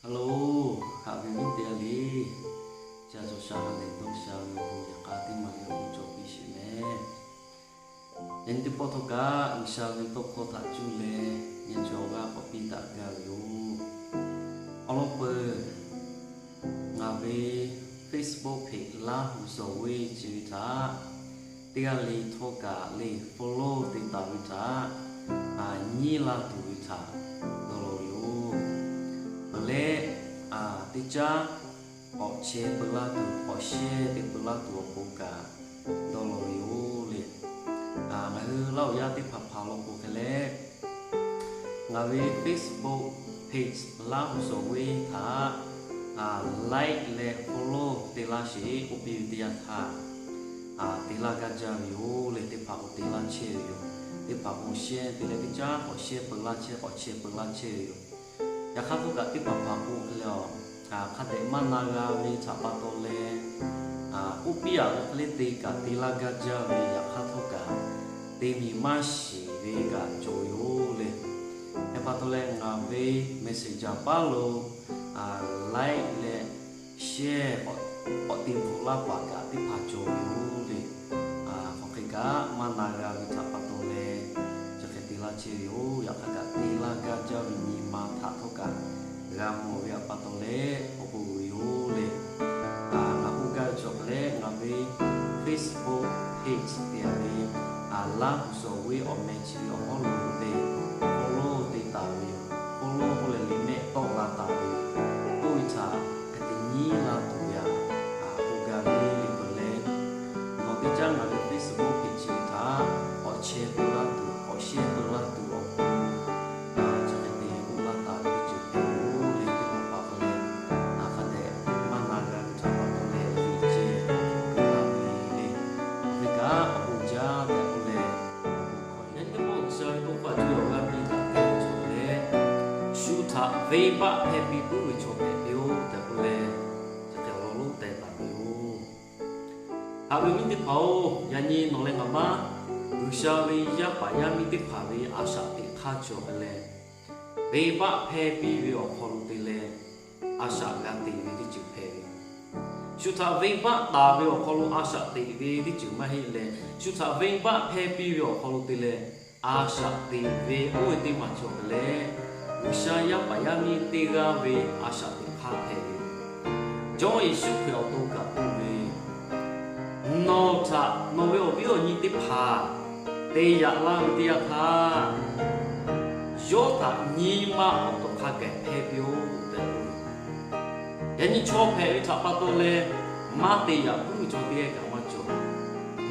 Hello, haꞈ ve viˉ teˇ g'aˇ le. Ca cawˬ sha ha lehˬ dawˇ sha ve awˬ bon yaꞈ k'aˇ teˇ maˬ le awˬ bon cawˬ piˇ sheˍ mehˍ. Yaꞈ nyi teˇ pawˆ htawˇ kaꞈ G'uiˬsha ve tawˇ hkawˇ htaꞈ cuˇ leh nyi cawˬ g'a k'awꞈ piˇ daꞈ gaˇ ve yoˬ. Awˬ lawn peuˬ, ngaˬ ve Facebook page Laˇ hu Suhˍ Venˇ chi ve htaꞈ teˇ g'aˇ le htawˇ kaꞈ le follow te taˍ ve htaꞈ nyiˇ laˇ tuˬ ve htaꞈ dawˇ law ve yoˬ. Peuˬ leh, teˇ caˉ k'awꞈ chehˇ peu laˇ tuˬ, k'awꞈ share te peu laˇ tuˬ awˬ pon kaꞈ dawˇ law ve yoˬ le. Ngaˬ hui Laˇ huˍ yaˇ teˇ hpaˍ hpaˍ law k'o hk'e leh, ngaˬ ve Facebook page Laˇ hu Suhˍ Venˇ htaꞈ like leh follow te laˇ sheˍ k'oˆ piˇ ve teˇ yanˇ htaˇ, te laˇ gaˇ jaˇ ve yoˬ le. Teˇ hpaˍ k'o te laˇ chehˇ ve yoˬ. Teˇ hpaˍ k'o share te leh teˇ caˉ k'awꞈ share peu laˇ chehˇ, k'awꞈ chehˇ peu laˇ chehˇ ve yoˬ. Yaꞈ hk'aˇ htawˇ kaꞈ teˇ hpaˍ hpaˍ k'o hk'e leh, hk'a dehꞈ maˇ na g'a ve htaꞈ pa taw leh, k'oˆ piˇ aꞈ k'o hk'e leh te kaꞈ te laˇ gaˇ jaˇ ve, yaꞈ hk'aˇ htawˇ kaꞈ te miˬ maˇ shiˍ ve kaꞈ cawˬ ve yoˬ le. Hk'e pa taw leh ngaˬ ve Messenger paˉ lo like leh share k'awꞈ te bvuhꞈ laˇ paˍ kaꞈ teˇ hpaˍ cawˬ ve yoˬ le. Hk'aˬ hk'e kaꞈ maˇ na g'a ve htaꞈ pa taw leh, chi hk'e te laˇ chehˇ ve yoˬ. Yaꞈ hk'aˇ kaꞈ te laˇ gaˇ jaˇ ve nyi ma htaꞈ htawˇ kaꞈ g'a mawˬ ve htaꞈ pa taw leh awˬ bon uiˍ ve yoˬ le. Ngaˬ k'oˆ gaˇ ve cawˬ hk'e leh ngaˬ ve Facebook page te a ve Laˇ hu Suhˍ Venˇ awˬ meh chi ve awˬ hawˉ lo te follow te taˍ ve yoˬ. Follow k'oˆ leh liꞈ mehˆ tawˆ la taˍ ve yoˬ. Oˇ ve htaꞈ hk'e te nyiˇ laˇ tuˬ ve htaꞈ k'oˆ gaˇ ve le. Peuˬ leh, nawˬ teˇ caˉ ngaˬ ve Facebook page chi ve htaꞈ k'awꞈ chehˇ peu laˇ tuˬ, k'awꞈ share peu laˇ tuˬ awˬ pon chi hk'e te k'oˆ laˇ taˍ ve teˇ ceuˬ hpehꞈ ve yoˬ le. Teˇ hpaˍ hpaˍ k'o leh, hk'a dehꞈ maˇ na g'a ve htaꞈ pa taw leh liꞈ ceh k'oˆ laˇ ve le. Hk'e kaꞈ awˬ bon jaˇ tehꞈ k'oˆ leh, yaꞈ nyi teˇ pawˆ G'uiˬsha ve tawˇ hkawˇ htaꞈ cuˇ leh awˬ g'aˇ piˇ daꞈ kehˉ ve cawˬ leh, shu htaꞈ venˇbaˆ hpehˇ piˇ puiˉ ve chaw hpehꞈ ve yoˬ tehꞈ k'oˆ leh, chi hk'e awˬ lawn lonˉ teh taˍ ve yoˬ. Haꞈ ve awˬ viˉ teˇ hpaˍ-oˬ, yaꞈ nyi nawˬ leh ngaˬ maˇ G'uiˬsha ve yaˇ paˍ yaˇ miˇ teˇ hpaˍ ve a shaꞈ teꞈ hk'aˇ cawˬ hk'e leh, venˇbaˆ hpehˇ piˇ ve awˬ hk'aw lo te leh a shaꞈ g'a teꞈ ve teˇ ceuˬ hpehꞈ ve. Shu htaꞈ venˇbaˆ taˍ ve awˬ hk'aw lo a shaꞈ teꞈ ve teˇ ceuˬ maˇ heˆ leh, shu htaꞈ venˇbaˆ hpehˇ piˇ ve awˬ hk'aw lo te leh a shaꞈ teꞈ ve oˇ ve teˇ maˬ cawˬ hk'e leh, G'uiˬsha yaˇ paˍ yaˇ miˇ teˇ g'aˇ ve a shaꞈ teꞈ hk'aˇ hpehꞈ ve. Jawˇmawˇ Yeˍsuˆ Hkriꞈ awˬ to kaꞈ k'oˆ ve, nawˬ htaꞈ nawˬ ve awˬ viˉ awˬ nyi teˇ hpaˍ te yaꞈ laˇ ve teˇ yanˇ htaˇ, yawˇ htaꞈ nyi ma awˬ tawˍ hk'a gaˬ hpehˇ piˇ-oˆ tehꞈ k'oˆ ve. Yaꞈ nyi chaw hpehꞈ ve htaꞈ pa taw leh, maˇ te yaꞈ puiˉ ve chaw teˇ g'aˇ kaꞈ maˇ cawˬ.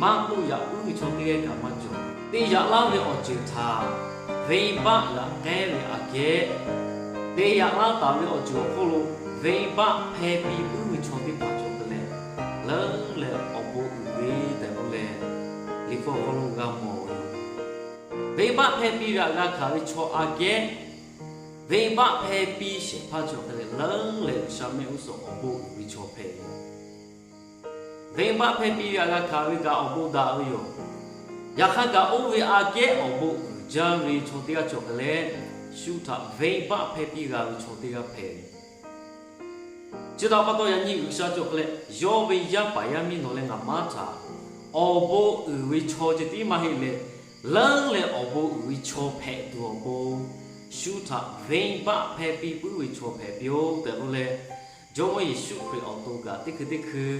Maˇ k'oˆ yaꞈ puiˉ ve chaw teˇ g'aˇ kaꞈ maˇ cawˬ. Te yaꞈ laˇ ve awˬ ceuˬ htaꞈ venˇbaˆ g'aꞈ k'ehˉ ve aꞈ kehˉ, te yaꞈ laˇ taˍ ve awˬ ceuˬ awˬ hk'oˆ lo venˇbaˆ hpehˇ piˇ puiˉ ve chaw teˇ hpaˍ cawˬ hk'e leh, leuˉ leh awˬ bon uiˍ ve tehꞈ k'oˆ leh, Liꞈ hpu awˬ hk'aw lo g'a mawˬ ve yoˬ. Venˇbaˆ hpehˇ piˇ ve htaꞈ g'a hkanˍ ve chaw aꞈ kehˉ, venˇbaˆ hpehˇ piˇ shehˍ hpaˇ cawˬ hk'e leh, leuˉ leh G'uiˬsha mehˆ g'uˇ suhˍ awˬ bon uiˍ ve chaw hpehꞈ ve. Venˇbaˆ hpehˇ piˇ ve htaꞈ g'a hkanˍ ve kaꞈ awˬ bon daꞈ ve yoˬ. Yaꞈ hk'aˇ kaꞈ oˇ ve aꞈ kehˉ awˬ bon uiˍ jaˇ ve chaw teˇ g'aˇ cawˬ hk'e leh, shu htaꞈ venˇbaˆ hpehˇ piˇ g'a ve chaw teˇ g'aˇ hpehꞈ ve. Chi htaꞈ pa taw yaꞈ nyi G'uiˬsha cawˬ hk'e leh, yawˇ ve yaˇ paˍ yaˇ miˇ nawˬ leh ngaˬ maˇ htaꞈ awˬ bon uiˍ ve chaw ceh tiˉ maˇ heˆ leh, leuˉ leh awˬ bon uiˍ ve chaw hpehꞈ tuˬ awˬ pon, shu htaꞈ venˇbaˆ hpehˇ piˇ puiˉ ve chaw hpehꞈ piˇ-oˆ tehꞈ k'oˆ leh, Jawˇmawˇ Yeˍsuˆ Hkriꞈ awˬ to kaꞈ teˇ hkui teˇ hkui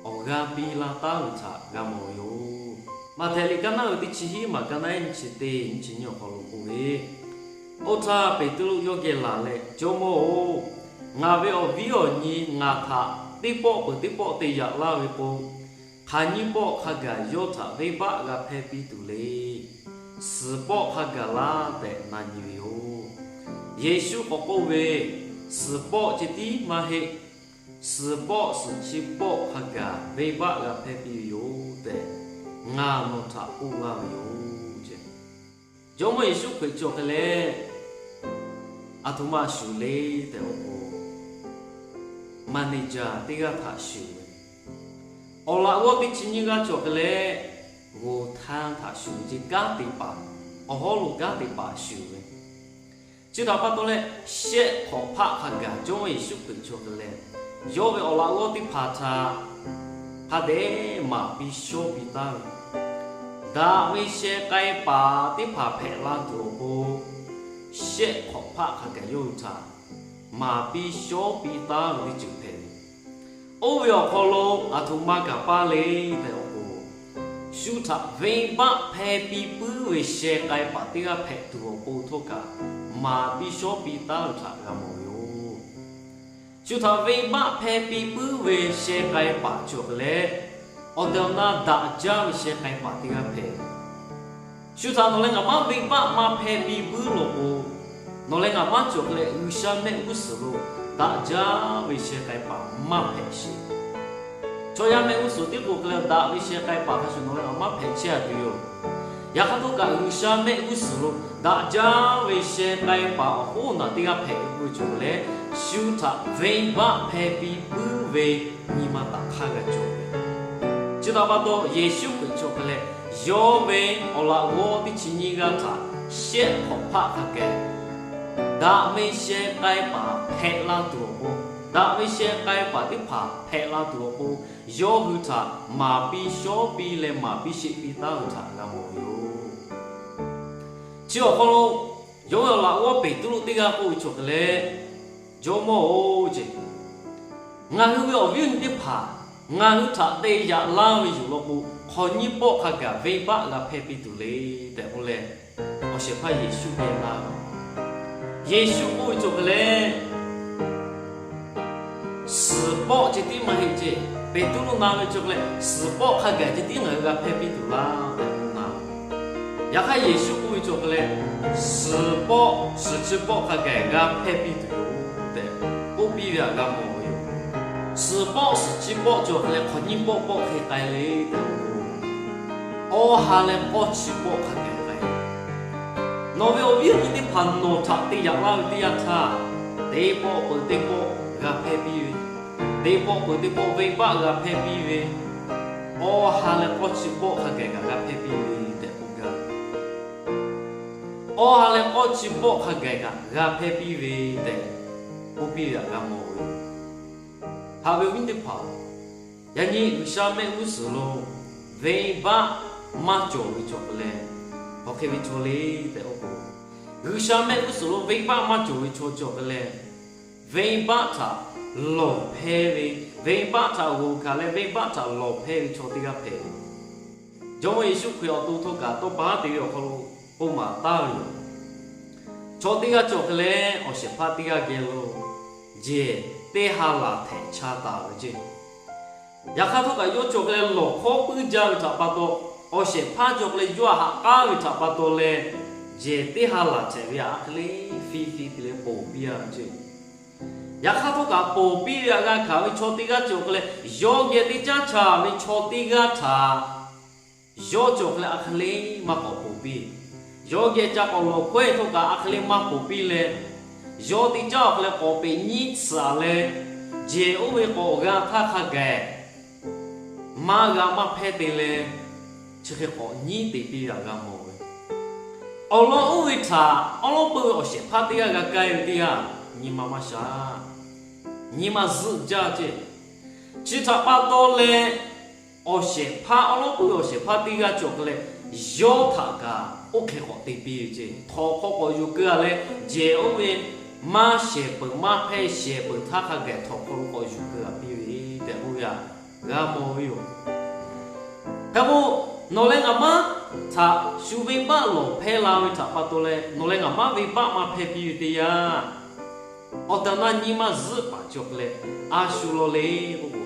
awˬ g'aˇ piˇ laˇ taˉ ve htaꞈ g'a mawˬ ve yoˬ. Maꞈhtehˍ liꞈ kaˉ naˉ ve teˇ chi hiˉ maˬ kaˉ naˉ ehˉ nyi chi teˇ nyi chi nyi awˬ hk'aw lo k'oˆ ve, Oˇ htaˇ Peˍtruˆ yawˇ geh laˬ leh, Jawˇmawˇ-oˬ, ngaˬ ve awˬ viˉ awˬ nyi ngaˬ htaꞈ teˇ pawˆ peuˬ teˇ pawˆ te yaꞈ laˇ ve k'o, hk'aˬ nyiˇ pawˆ hk'a gaˬ yawˇ htaꞈ venˇbaˆ g'a hpehˇ piˇ tuˬ le. Suhˍ pawˆ hk'a gaˬ laˇ tehꞈ na nyi ve yoˬ. Yeˍsuˆ k'awꞈ k'oˆ ve, Suhˍ pawˆ ceh tiˉ maˇ heˆ. Suhˍ pawˆ suhˍ chi pawˆ hk'a gaˬ venˇbaˆ g'a hpehˇ piˇ ve yoˬ tehꞈ, ngaˬ nawˬ htaꞈ k'oˆ laˇ ve yoˬ. Jawˇmawˇ Yeˍsuˆ Hkriꞈ cawˬ hk'e leh, aˬ htoꞈ ma shuˍ le tehꞈ k'oˆ k'o, manager teˇ g'aˇ htaꞈ shuˍ ve, awˬ laꞈ g'awˇ teˇ chi nyiˇ g'aˇ cawˬ hk'e leh, g'oˬ htanˇ htaꞈ shuˍ ve, kanˉ te paˍ, awˬ hawˉ lo kanˉ te paˍ shuˍ ve, Chi htaꞈ pa taw leh, shehˆ hk'awꞈ hpaˆ hk'a gaˬ Jawˇmawˇ Yeˍsuˆ Hkriꞈ cawˬ leh, yawˇ ve awˬ laꞈ g'awˇ teˇ hpaˍ htaꞈ hk'a dehꞈ maˍ piˇ shawˉ piˇ taˉ ve, daꞈ ve sheh k'ai paˍ teˇ hpaˍ hpehꞈ la tuˬ awˬ pon, shehˆ hk'awꞈ hpaˆ hk'a gaˬ yawˇ hui htaꞈ maˍ piˇ shawˉ piˇ taˉ ve teˇ ceuˬ hpehꞈ ve. Oˇ ve awˬ hk'aw lo aˬ htoꞈ ma kaꞈ paˇ le tehꞈ k'oˆ k'o, shu htaꞈ venˇbaˆ hpehˇ piˇ puiˉ ve sheh k'ai paˍ teˇ g'aˇ hpehꞈ tuˬ awˬ pon htawˇ kaꞈ, maˍ piˇ shawˉ piˇ taˉ ve htaꞈ g'a mawˬ ve yoˬ. Shu htaꞈ venˇbaˆ hpehˇ piˇ puiˉ ve sheh k'ai paˍ cawˬ hk'e leh, awˬ tehˬ awˬ na daꞈ jaˇ ve sheh k'ai paˍ teˇ g'aˇ hpehꞈ. Shu htaꞈ nawˬ leh ngaˬ maˉ venˇbaˆ maˇ hpehˇ piˇ puiˉ law k'o, nawˬ leh ngaˬ maˉ cawˬ hk'e leh G'uiˬsha mehˆ g'uˇ suhˍ lo daꞈ jaˇ ve sheh k'ai paˍ maˇ hpehꞈ sheˍ. Chaw yaˇ mehˆ g'uˇ suhˍ tiˉ k'o hk'e leh daꞈ ve sheh k'ai paˍ hk'a shuˍ nawˬ leh ngaˬ maˉ hpehꞈ chehˇ a tuˬ yoˬ. Yaꞈ hk'aˇ htawˇ kaꞈ G'uiˬsha mehˆ g'uˇ suhˍ lo daꞈ jaˇ ve sheh k'ai paˍ awˬ hoˉ naˬ teˇ g'aˇ hpehꞈ ve k'oˆ ve cawˬ hk'e leh, shu htaꞈ venˇbaˆ hpehˇ piˇ puiˉ ve nyi ma taꞈ hk'a g'a cawˬ ve. Chi htaꞈ pa taw Yeˍsuˆ Hkriꞈ cawˬ hk'e leh, yawˇ ve awˬ laꞈ g'awˇ teˇ chi nyiˇ g'aˇ htaꞈ shehˆ hk'awꞈ hpaˆ hk'a gaˬ daꞈ ve sheh k'ai paˍ hpehꞈ la tuˬ awˬ pon, daꞈ ve sheh k'ai paˍ teˇ hpaˍ hpehꞈ la tuˬ awˬ pon, yawˇ hui htaꞈ maˍ piˇ shawˉ piˇ leh maˍ piˇ sheˆ piˇ taˉ ve htaꞈ g'a mawˬ ve yoˬ. Chi awˬ hk'aw lo yawˇ ve awˬ laꞈ g'awˇ Peˍtruˆ teˇ g'aˇ k'oˆ ve cawˬ hk'e leh, Jawˇmawˇ-oˬ ceˬ, ngaˬ hui ve awˬ viˉ awˬ nyi teˇ hpaˍ ngaˬ hui htaꞈ te yaꞈ laˇ ve yoˬ law k'o, hk'awꞈ nyiˇ pawˆ hk'a gaˬ venˇbaˆ g'a hpehˇ piˇ tuˬ le tehꞈ k'oˆ leh, awˬ shehˍ hpaˇ Yeˍsuˆ geh na. Yeˍsuˆ k'oˆ ve cawˬ hk'e leh, suhˍ pawˆ ceh tiˉ maˇ heˆ ceˇ. Peˍtruˆ na ve cawˬ hk'e leh, suhˍ pawˆ hk'a gaˬ ceh tiˉ ngaˬ hui g'a hpehˇ piˇ tuˬ laˇ tehꞈ k'oˆ na. Yaꞈ hk'aˇ Yeˍsuˆ k'oˆ ve cawˬ hk'e leh, suhˍ pawˆ suhˍ chi pawˆ hk'a gaˬ g'a hpehˇ piˇ tuˬ yoˬ tehꞈ k'oˆ piˇ ve htaꞈ g'a mawˬ ve yoˬ. Suhˍ pawˆ suhˍ chi pawˆ cawˬ hk'e leh hk'awꞈ nyiˇ pawˆ pawˆ hk'e k'ai le tehꞈ k'oˆ k'o, awˬ ha leh k'awˇ chi pawˆ hk'a gaˬ k'ai. Nawˬ ve awˬ viˉ awˬ nyi teˇ hpaˍ nawˬ htaꞈ te yaꞈ laˇ ve teˇ yanˇ htaˇ, teˇ pawˆ peuˬ teˇ pawˆ g'a hpehˇ piˇ ve, teˇ pawˆ peuˬ teˇ pawˆ venˇbaˆ g'a hpehˇ piˇ ve, awˬ ha leh k'awˇ chi pawˆ hk'a gaˬ kaꞈ g'a hpehˇ piˇ ve tehꞈ k'oˆ gaˇ ve. Awˬ ha leh k'awˇ chi pawˆ hk'a gaˬ kaꞈ g'a hpehˇ piˇ ve tehꞈ k'oˆ piˇ ve htaꞈ g'a mawˬ ve. Haꞈ ve awˬ viˉ teˇ hpaˍ, yaꞈ nyi G'uiˬsha mehˆ g'uˇ suhˍ lo venˇbaˆ maˇ cawˬ ve cawˬ hk'e leh, hk'aˬ hk'e ve chaw le tehꞈ k'oˆ k'o, G'uiˬsha mehˆ g'uˇ suhˍ lo venˇbaˆ maˇ cawˬ ve chaw cawˬ hk'e leh, venˇbaˆ htaꞈ lawˬ hpehˇ ve, venˇbaˆ htaꞈ g'oˬ hkanˍ leh venˇbaˆ htaꞈ lawˬ hpehˇ ve chaw teˇ g'aˇ hpehꞈ ve. Jawˇmawˇ Yeˍsuˆ Hkriꞈ awˬ to htawˇ kaꞈ tawˇ pa haˉ te ve awˬ hk'aw lo k'oˆ maˍ taˍ ve yoˬ. Chaw teˇ g'aˇ cawˬ hk'e leh awˬ shehˍ hpaˇ teˇ g'aˇ geh lo jehˬ teˇ ha laˬ htehꞈ cha taˍ ve ceˇ. Yaꞈ hk'aˇ htawˇ kaꞈ yawˇ cawˬ hk'e leh lawˬ hkawˉ puiˉ jaˇ ve htaꞈ pa taw, awˬ shehˍ hpaˇ cawˬ hk'e leh yawˇ htaꞈ haꞈ k'aˉ ve htaꞈ pa taw leh, jehˬ teˇ ha laˬ htehꞈ ve htaꞈ a hk'e le fiˇ fiˇ te leh ponˬ piˇ a ve ceˇ. Yaꞈ hk'aˇ htawˇ kaꞈ ponˬ piˇ ve htaꞈ g'a hkanˍ ve chaw teˇ g'aˇ cawˬ hk'e leh, yawˇ geh teˇ caˉ cha ve chaw teˇ g'aˇ htaꞈ yawˇ cawˬ hk'e leh a hk'e le maˇ k'awꞈ ponˬ piˇ. Yawˇ geh ca k'awꞈ lawˬ hkawehˇ htawˇ kaꞈ a hk'e le maˇ ponˬ piˇ leh, yawˇ teˇ caˉ awˬ hk'e leh k'awꞈ peꞈ nyiˉ tsuhꞈ leh, jehˬ oˇ ve k'awꞈ g'a htaˇ hk'a gaˬ maˇ g'a maˇ hpehˇ te leh, chi hk'e k'awꞈ nyiˉ te piˇ ve htaꞈ g'a mawˬ ve. Awˬ lawn oˇ ve htaꞈ awˉ lawˉ peuˇ ve awˬ shehˍ hpaˇ teˇ g'aˇ g'a kaˇ ve teˇ yanˇ, nyi ma maˇ sha, nyi ma zuhˆ jaˇ ceˇ. Chi htaꞈ pa taw leh, awˬ shehˍ hpaˇ awˉ lawˉ peuˇ ve awˬ shehˍ hpaˇ teˇ g'aˇ cawˬ hk'e leh, yawˇ htaꞈ kaꞈ oˇ hk'e k'awꞈ te piˇ ve ceˇ. Htawnˍ hk'aw k'awꞈ yuˬ keu a leh, jehˬ oˇ ve maˇ shehˍ peuˬ maˇ hpehˇ shehˍ peuˬ htaˇ hk'a gaˬ htawnˍ hk'aw lo k'awꞈ yuˬ keu a piˇ ve tehꞈ k'oˆ ve htaꞈ g'a mawˬ ve yoˬ. Hk'e k'o, nawˬ leh ngaˬ maˉ htaꞈ shu venˇbaˆ lawˬ hpehˇ la ve htaꞈ pa taw leh, nawˬ leh ngaˬ maˉ venˇbaˆ maˇ hpehˇ piˇ ve teˇ yanˇ, awˬ tehˬ awˬ na nyi ma zuhˆ paˍ cawˬ hk'e leh, a shu law le k'oˆ k'o,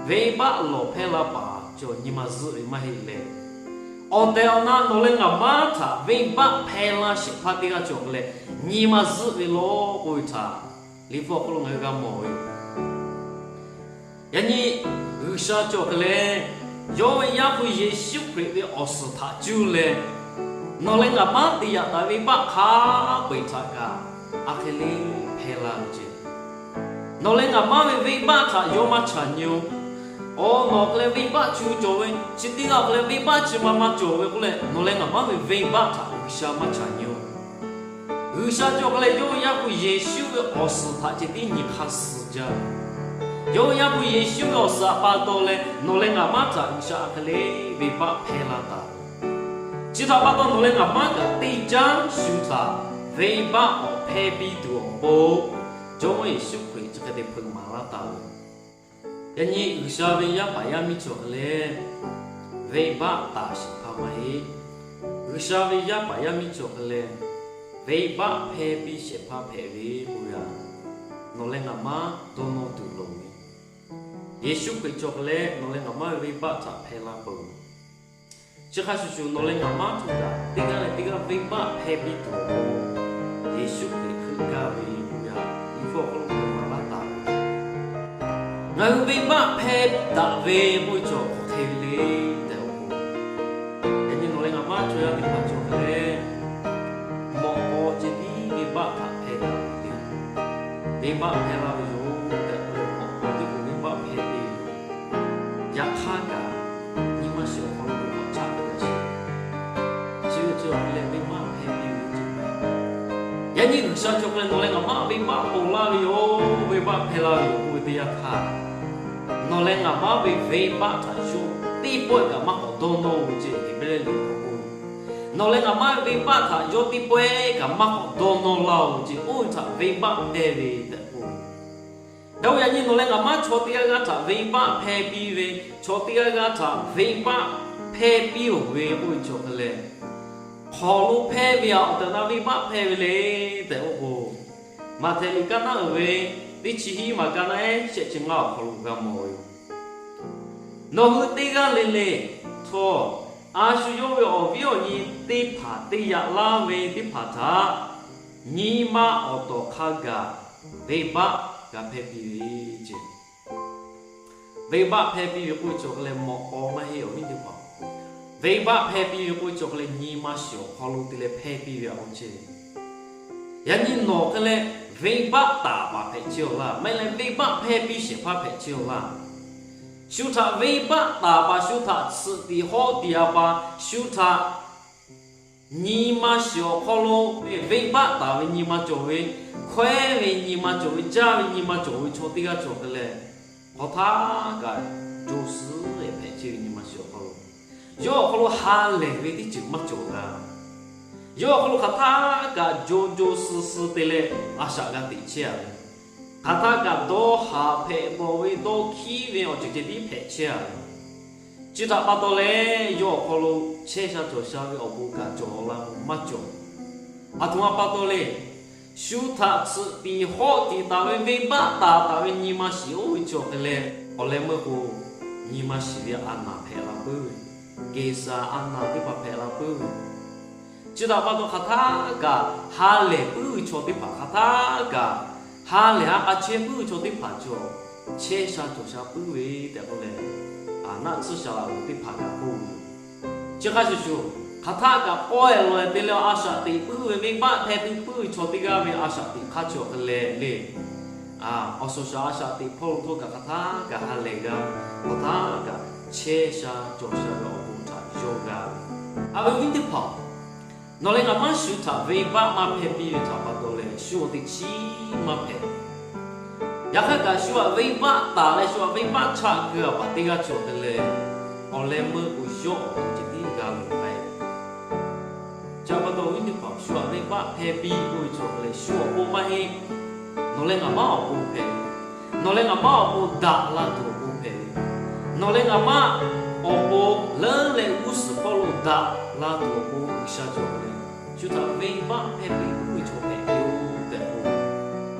venˇbaˆ lawˬ hpehˇ la paˍ cawˬ nyi ma zuhˆ ve maˇ heˆ leh, awˬ tehˬ awˬ na nawˬ leh ngaˬ maˉ htaꞈ venˇbaˆ hpehˇ laˇ shehˍ hpaˇ teˇ g'aˇ cawˬ hk'e leh, nyi ma zuhˆ ve law k'oˆ ve htaꞈ Liꞈ hpu awˬ hk'aw lo ngaˬ hui g'a mawˬ ve yoˬ. Yaꞈ nyi G'uiˬsha cawˬ hk'e leh, yawˇ ve Yaˇ hpu Yeˍsuˆ Hkriꞈ ve awˬ suhˍ htaꞈ cuˇ leh, nawˬ leh ngaˬ maˉ te yaꞈ taˍ ve venˇbaˆ hk'a peu-eˬ htaꞈ kaꞈ a hk'e le hpehˇ laˇ ve ceˇ. Nawˬ leh ngaˬ maˉ ve venˇbaˆ htaꞈ yawˇ maˇ caꞈ nyi-oˬ. Awˬ, nawˬ hk'e leh venˇbaˆ chi cawˬ ve, chi teˇ g'aˇ hk'e leh venˇbaˆ chi ma ma cawˬ ve k'oˆ leh, nawˬ leh ngaˬ maˉ ve venˇbaˆ htaꞈ G'uiˬsha maˇ caꞈ nyi-oˬ. G'uiˬsha cawˬ hk'e leh yawˇ ve Yaˇ hpu Yeˍsuˆ ve awˬ suhˍ htaꞈ ceh tiˉ nyi hk'aˇ suh jaˇ. Yawˇ ve Yaˇ hpu Yeˍsuˆ ve awˬ suhˍ htaꞈ pa taw leh nawˬ leh ngaˬ maˇ htaꞈ G'uiˬsha hk'e leh venˇbaˆ hpehˇ laˇ taˍ ve. Chi htaꞈ pa taw nawˬ leh ngaˬ maˇ kaꞈ teˇ jaˇ shu htaꞈ venˇbaˆ awˬ hpehˇ piˇ tuˬ awˬ pon Jawˇmawˇ Yeˍsuˆ Hkriꞈ chi hk'e te hpeuꞈ maˍ laˇ taˍ ve. Yaꞈ nyi G'uiˬsha ve yaˇ paˍ yaˇ miˇ cawˬ hk'e leh venˇbaˆ taˍ shehˍ hpaˇ maˇ heˆ. G'uiˬsha ve yaˇ paˍ yaˇ miˇ cawˬ hk'e leh venˇbaˆ hpehˇ piˇ shehˍ hpaˇ hpehꞈ ve k'oˆ ve, nawˬ leh ngaˬ maˇ dawˇ nawˇ tuˬ loˍ ve. Yeˍsuˆ Hkriꞈ cawˬ hk'e leh nawˬ leh ngaˬ maˇ ve venˇbaˆ htaꞈ hpehˇ laˇ peuˬ. Chi hk'a shuˍ shuˍ nawˬ leh ngaˬ maˇ htaꞈ teˇ g'aˇ leh teˇ g'aˇ venˇbaˆ hpehˇ piˇ tuˬ awˬ pon Yeˍsuˆ Hkriꞈ heuˆ gaˇ ve k'oˆ ve, Liꞈ hpu awˬ hk'aw lo hpeuꞈ maˍ laˇ taˍ ve. Ngaˬ hui venˇbaˆ hpehˇ daꞈ ve k'oˆ ve cawˬ hk'e ve le tehꞈ k'oˆ k'o, yaꞈ nyi nawˬ leh ngaˬ maˇ chaw yaˇ teˇ hpaˍ cawˬ hk'e leh mawꞈ k'aw ceh tiˉ venˇbaˆ htaꞈ hpehˇ daꞈ ve le. Venˇbaˆ hpehˇ laˇ ve yoˬ tehꞈ k'oˆ leh mawꞈ k'aw teˇ k'o venˇbaˆ hpehˇ ve yoˬ. Yaꞈ hk'aˇ kaꞈ nyi ma shiˍ awˬ hk'aw lo k'awꞈ caˆ ve a sheˍ. Chi ve cawˬ hk'e leh venˇbaˆ hpehˇ piˇ ve ceh, yaꞈ nyi G'uiˬsha cawˬ hk'e leh nawˬ leh ngaˬ maˇ venˇbaˆ ponˬ laˇ ve yoˬ, venˇbaˆ hpehˇ laˇ ve yoˬ k'oˆ ve teˇ yanˇ htaˇ, nawˬ leh ngaˬ maˇ ve venˇbaˆ htaꞈ yawˇ teˇ pawehˇ kaꞈ maˇ k'awꞈ dawˇ nawˇ ve ceh, Heˍbrehˇ liꞈ awˬ hk'aw k'oˆ ve, nawˬ leh ngaˬ maˇ ve venˇbaˆ htaꞈ yawˇ teˇ pawehˇ kaꞈ maˇ k'awꞈ dawˇ nawˇ laˇ-oˬ ve ceh, oˇ ve htaꞈ venˇbaˆ hpehˇ ve tehꞈ k'oˆ ve. Daꞈ ve yaꞈ nyi nawˬ leh ngaˬ maˇ chaw teˇ g'aˇ g'aˇ htaꞈ venˇbaˆ hpehˇ piˇ ve, chaw teˇ g'aˇ g'aˇ htaꞈ venˇbaˆ hpehˇ piˇ-oˬ ve k'oˆ ve cawˬ hk'e leh, hk'aw lo hpehˇ ve a awˬ tehˬ awˬ na venˇbaˆ hpehˇ ve le tehꞈ k'oˆ k'o, Maꞈhtehˍ liꞈ kaˇ naˉ uiˍ ve teˇ chi hiˉ maˬ kaˇ naˉ ehˉ shehˆ chi ngaˇ awˬ hk'aw lo g'a mawˬ ve yoˬ. Nawˬ hui teˇ g'aˇ le le htawˇ, a shu yawˇ ve awˬ viˉ awˬ nyi teˇ hpaˍ te yaꞈ laˇ ve teˇ hpaˍ htaꞈ nyi ma awˬ tawˍ hk'a gaˬ venˇbaˆ g'a hpehˇ piˇ ve ceh. Venˇbaˆ hpehˇ piˇ ve k'oˆ ve cawˬ hk'e leh mawꞈ k'aw maˇ heˆ awˬ viˉ teˇ hpaˍ. Venˇbaˆ hpehˇ piˇ ve k'oˆ ve cawˬ hk'e leh nyi ma shiˍ awˬ hk'aw lo te leh hpehˇ piˇ ve a k'oˆ ceh. Yaꞈ nyi nawˬ hk'e leh venˇbaˆ taˍ paˍ hpehꞈ chehˇ-aw laˇ, maˇ heˆ leh venˇbaˆ hpehˇ piˇ shehˍ hpaˇ hpehꞈ chehˇ-aw laˇ. Shu htaꞈ venˇbaˆ taˍ paˍ, shu htaꞈ tsuhꞈ tiꞈ hawˆ tiꞈ-a paˍ, shu htaꞈ nyi ma shiˍ awˬ hk'aw lo venˇbaˆ taˍ ve nyi ma cawˬ ve, hkawehˉ ve nyi ma cawˬ ve, caˇ ve nyi ma cawˬ ve chaw teˇ g'aˇ cawˬ hk'e leh, hk'aw htaˇ kaꞈ co suhˉ leh hpehꞈ chehˇ ve nyi ma shiˍ awˬ hk'aw lo, yawˇ awˬ hk'aw lo ha lehˬ ve teˇ ceuˬ maˇ cawˬ g'a. Yawˇ awˬ hk'aw lo hk'aˬ htaˇ kaꞈ co co suhˉ suhˉ te leh a shaꞈ g'a teꞈ chehˇ-a ve, hk'aˬ htaˇ kaꞈ dawˇ haˍ hpehꞈ bawˬ ve dawˇ hkiˉ ve awˬ ceuˬ ceh tiˉ hpehꞈ chehˇ-a ve. Chi htaꞈ pa taw leh yawˇ awˬ hk'aw lo chehˇ sha cawˬ sha ve awˬ bon kaꞈ cawˬ la maˇ cawˬ. Aˬ htoꞈ ma pa taw le, shu htaꞈ tsuhꞈ tiꞈ hawˆ tiꞈ taˍ ve venˇbaˆ taˍ taˍ ve nyi ma shiˍ oˇ ve cawˬ hk'e leh, awˬ leh meuˇ k'o, nyi ma shiˍ ve a naˍ hpehꞈ la puiˉ ve, Geˍsaˍ a naˍ teˇ hpaˍ hpehꞈ la puiˉ ve, chi htaꞈ pa taw hk'aˬ htaˇ kaꞈ ha lehˬ puiˉ ve chaw teˇ hpaˍ, hk'aˬ htaˇ kaꞈ ha lehˬ ha k'a chehˇ puiˉ ve chaw teˇ hpaˍ cawˬ, chehˇ sha cawˬ sha puiˉ ve tehꞈ k'oˆ leh, aˬ naˆ tsuhˇ shaˍ laꞈ uˍ teˇ hpaˍ kaꞈ k'oˆ ve yoˬ. Chi hk'a shuˍ shuˍ, hk'aˬ htaˇ kaꞈ k'awehˇ lawˬ-e te leh a shaꞈ teꞈ puiˉ ve venˇbaˆ hpehˇ piˇ puiˉ ve chaw teˇ g'aˇ ve a shaꞈ teꞈ hk'aˇ cawˬ hk'e leh le, awˬ suhˍ shaˍ a shaꞈ teꞈ hpawˇ lo htawˇ kaꞈ hk'aˬ htaˇ kaꞈ ha lehˬ g'a, hk'aˬ htaˇ kaꞈ chehˇ sha cawˬ sha ve awˬ bon htaꞈ yawˇ g'a ve. Aˬ ve viˉ teˇ hpaˍ, nawˬ leh ngaˬ maˇ shu htaꞈ venˇbaˆ maˇ hpehˇ piˇ ve htaꞈ pa taw leh shu awˬ teꞈ chiˉ maˇ hpehꞈ. Yaꞈ hk'aˇ kaꞈ shu htaꞈ venˇbaˆ taˍ leh shu htaꞈ venˇbaˆ chaˆ keu-a paˍ teˇ g'aˇ cawˬ hk'e leh, awˬ leh meuˇ k'o yawˇ awˬ to ceh tiˉ g'a loˍ k'ai. Chi pa taw viˉ teˇ hpaˍ, shu htaꞈ venˇbaˆ hpehˇ piˇ k'oˆ ve cawˬ hk'e leh shu awˬ pon maˇ heˆ. Nawˬ leh ngaˬ maˇ awˬ pon hpehꞈ ve, nawˬ leh ngaˬ maˇ awˬ pon daꞈ la tuˬ awˬ pon hpehꞈ ve, nawˬ leh ngaˬ maˇ awˬ pon leuˉ leh g'uˇ suhˍ hpawˇ lo daꞈ la tuˬ awˬ pon G'uiˬsha cawˬ hk'e leh, shu htaꞈ venˇbaˆ hpehˇ piˇ puiˉ ve chaw hpehꞈ ve yoˬ tehꞈ k'oˆ.